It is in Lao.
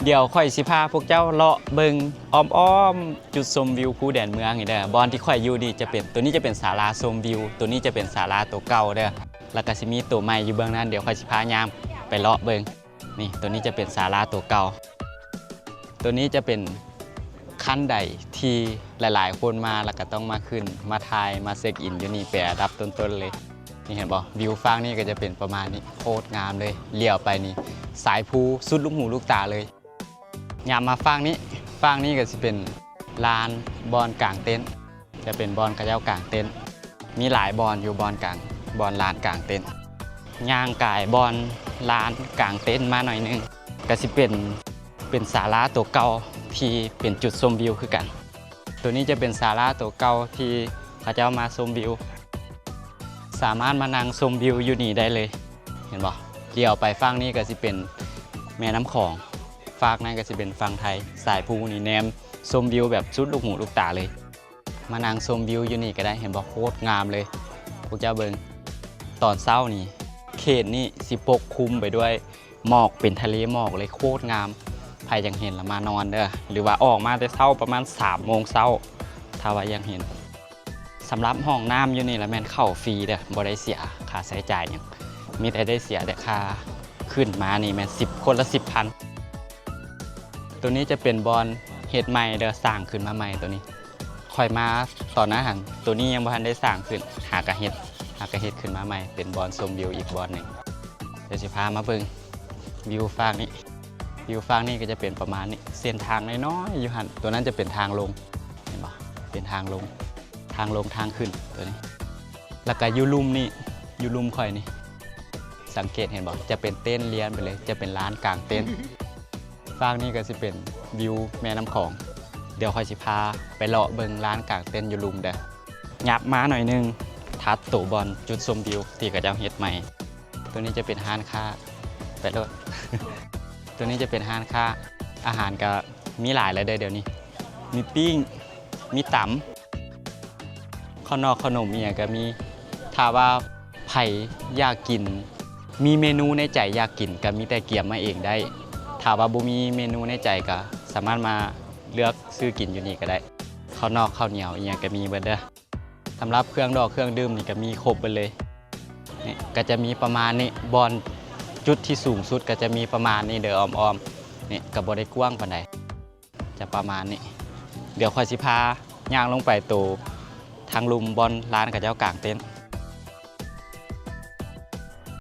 ດຽວຂ້ອຍຊິພາພວກເຈົ້າເລາະເບິ່ງອ້ອມໆຈຸດຊົມວິວພູແດນເມືອງນີ້ເດີ. ບ່ອນທີ່ຂ້ອຍຢູ່ນີ້ຈະເປັນ ໂຕນີ້ຈະເປັນສາລາຊົມວິວ, ໂຕນີ້ຈະເປັນສາລາໂຕເກົ່າເດີ. ແລ້ວກໍຊິມີໂຕໃໝ່ຢູ່ເບື້ອງນັ້ນ, ດຽວຂ້ອຍຊິພາຍ່າງໄປເລາະເບິ່ງ. ນີ້ ໂຕນີ້ຈະເປັນສາລາໂຕເກົ່າ. ໂຕນີ້ຈະເປັນຂັ້ນໄດທີ່ຫຼາຍໆຄົນມາ ແລ້ວກໍຕ້ອງມາຂຶ້ນ ມາຖ່າຍ ມາເຊັກອິນຢູ່ນີ້ເປັນອັນດັບຕົ້ນໆເລີຍ. ນີ້ເຫັນບໍ່? ວິວຝັ່ງນີ້ກໍຈະເປັນປະມານນີ້, ໂຄດງາມເລີຍ. ຫຼຽວໄປນີ້ ສາຍພູສຸດລູກຫູລູກຕາເລີຍ. ຍາມມາຝັ່ງນີ້, ຝັ່ງນີ້ກໍຊິເປັນລານບ່ອນກາງເຕັນ, ຈະເປັນບ່ອນເຂົາເຈົ້າກາງເຕັນ. ມີຫຼາຍບ່ອນຢູ່ບ່ອນກາງ, ບ່ອນລານກາງເຕັນ. ຍ່າງກາຍບ່ອນລານກາງເຕັນມາໜ້ອຍໜຶ່ງ ກໍຊິເປັນ ເປັນສາລາໂຕເກົ່າທີ່ເປັນຈຸດຊົມວິວຄືກັນ. ໂຕນີ້ຈະເປັນສາລາໂຕເກົ່າທີ່ເຂົາເຈົ້າມາຊົມວິວ, ສາມາດມານັ່ງຊົມວິວຢູ່ນີ້ໄດ້ເລີຍ. ເຫັນບໍ່? ຫຼຽວໄປຝັ່ງນີ້ກໍຊິເປັນແມ່ນ້ຳຂອງ, ຟາກນັ້ນກໍຊິເປັນຝັ່ງໄທ. ສາຍພູນີ້ແນມຊົມວິວແບບສຸດລູກຫູລູກຕາເລີຍ. ມານັ່ງຊົມວິວຢູ່ນີ້ກໍໄດ້, ເຫັນບໍ່? ໂຄດງາມເລີຍ. ພວກເຈົ້າເບິ່ງ, ຕອນເຊົ້ານີ້ ເຂດນີ້ຊິປົກຄຸມໄປດ້ວຍໝອກ, ເປັນທະເລໝອກເລີຍ, ໂຄດງາມ. ໃຜຢາກເຫັນລະມານອນເດີ, ຫຼືວ່າອອກມາແຕ່ເຊົ້າປະມານສາມໂມງເຊົ້າ ຖ້າວ່າຢາກເຫັນ. ສຳລັບຫ້ອງນ້ຳຢູ່ນີ້ລະແມ່ນເຂົ້າຟຣີເດີ, ບໍ່ໄດ້ເສຍຄ່າໃຊ້ຈ່າຍຫຍັງ, ມີແຕ່ໄດ້ເສຍແຕ່ຄ່າຂຶ້ນມານີ້ແມ່ນສິບ ຄົນລະສິບພັນ. ໂຕນີ້ຈະເປັນບ່ອນເຮັດໃໝ່ເດີ, ສ້າງຂຶ້ນມາໃໝ່ໂຕນີ້. ຂ້ອຍມາຕອນນັ້ນຫັ້ນ ໂຕນີ້ຍັງບໍ່ທັນໄດ້ສ້າງຂຶ້ນ, ຫາກະເຮັດ ຫາກະເຮັດຂຶ້ນມາໃໝ່ ເປັນບ່ອນຊົມວິວອີກບ່ອນໜຶ່ງ. ດຽວຊິພາມາເບິ່ງວິວຟາກນີ້. ວິວຟາກນີ້ກໍຈະເປັນປະມານນີ້, ເສັ້ນທາງນ້ອຍໆຢູ່ຫັ້ນ, ໂຕນັ້ນຈະເປັນທາງລົງ, ເຫັນບໍ່? ເປັນທາງລົງ, ທາງລົງທາງຂຶ້ນໂຕນີ້. ແລ້ວກໍຢູ່ລຸ່ມນີ້, ຢູ່ລຸ່ມຂ້ອຍນີ້, ສັງເກດເຫັນບໍ່? ຈະເປັນເຕັນລຽນໄປເລີຍ, ຈະເປັນລານກາງເຕັນ. ຟາກນີ້ກໍຊິເປັນວິວແມ່ນ້ຳຂອງ. ດຽວຂ້ອຍຊິພາໄປເລາະເບິ່ງລານກາງເຕັນຢູ່ລຸ່ມເດີ. ຫຍັບມາໜ້ອຍໜຶ່ງ, ຖັດໂຕບ່ອນຈຸດຊົມວິວທີ່ເຂົາເຈົ້າເຮັດໃໝ່. ໂຕນີ້ຈະເປັນຮ້ານຄ້າ, ໄປໂລດ. ໂຕນີ້ຈະເປັນຮ້ານຄ້າ, ອາຫານກໍມີຫຼາຍແລ້ວເດີດຽວນີ້, ມີປີ້ງ, ມີຕຳ. ເຂົ້ານອກເຂົ້າໜົມອີ່ຫຍັງກໍມີ. ຖ້າວ່າໃຜຢາກກິນ, ມີເມນູໃນໃຈຢາກກິນ ກໍມີແຕ່ກຽມມາເອງໄດ້. ຖ້າວ່າບໍ່ມີເມນູໃນໃຈ ກໍສາມາດມາເລືອກຊື້ກິນຢູ່ນີ້ກໍໄດ້. ເຂົ້ານອກເຂົ້າໜຽວອີ່ຫຍັງກໍມີເບິດເດີ. ສຳລັບເຄື່ອງດອກເຄື່ອງດື່ມນີ້ກໍມີຄົບເບິດເລີຍ. ນີ້ກໍຈະມີປະມານນີ້, ບ່ອນຈຸດທີ່ສູງສຸດກໍຈະມີປະມານນີ້ເດີ, ອ້ອມໆ. ນີ້ກໍບໍ່ໄດ້ກວ້າງປານໃດ. ຈະປະມານນີ້. ດຽວຂ້ອຍຊິພາຍ່າງລົງໄປໂຕທາງລຸ່ມບ່ອນຮ້ານເຂົາເຈົ້າກາງເຕັນ.